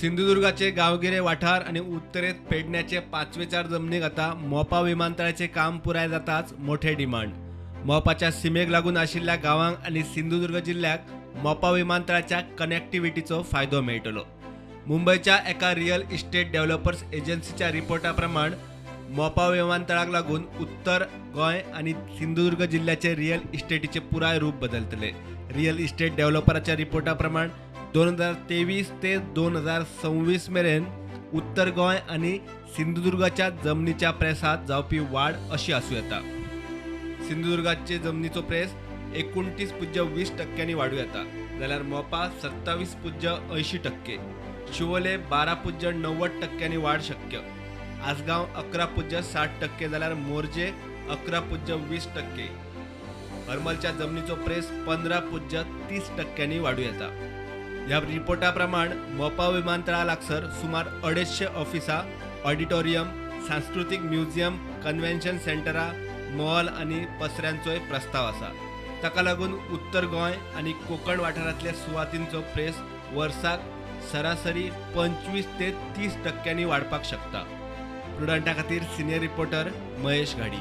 सिंधुदुर्गाचे गांवगिरे वाठार आनी उत्तरेत पेडण्याचे पांचवेचार जमनीक आतां मोपा विमानतळाचें काम पुराय जाताच मोठे डिमांड. मोपाच्या सिमेक लागून आशिल्ल्या गांवांक आनी सिंधुदुर्ग जिल्ल्याक मोपा विमानतळाच्या कनेक्टिविटीचो फायदो मेळटलो. मुंबयच्या एका रियल इस्टेट डेव्हलपर्स एजन्सीच्या रिपोर्टा प्रमाण मोपा विमानतळाक लागून उत्तर गोंय आनी सिंधुदुर्ग जिल्ल्याचे रियल इस्टेटीचे पुराय रूप बदलतले. रियल इस्टेट डेव्हलपराच्या रिपोर्टा प्रमाण 2023 ते 2026 मेरेन उत्तर गोंय आनी सिंधुदुर्गाच्या जमनीच्या प्रेसांत जावपी वाड अशी आसूं येता. सिंधुदुर्गाचे जमनीचो प्रेस 29.20% वाडूं येता, जाल्यार मोपा 27.80%, शिवोले 12.90% वाड शक्य, आसगांव 11.60% जाल्यार मोरजे 11.20%, हरमलच्या जमनीचो प्रेस 15.30% वाडूं येता. ह्या रिपोर्टा प्रमाण मोपा विमानतळा लागसर सुमार 250 ऑफिसां, ऑडिटोरियम, सांस्कृतीक म्युझियम, कन्व्हेन्शन सेंटरां, मॉल आनी पसऱ्यांचोय प्रस्ताव आसा. ताका लागून उत्तर गोंय आनी कोंकण वाठारांतल्या सुवातींचो प्रेस वर्साक सरासरी 25 ते 30% वाडपाक शकता. प्रुडंटा खातीर सिनियर रिपोर्टर महेश घाडी.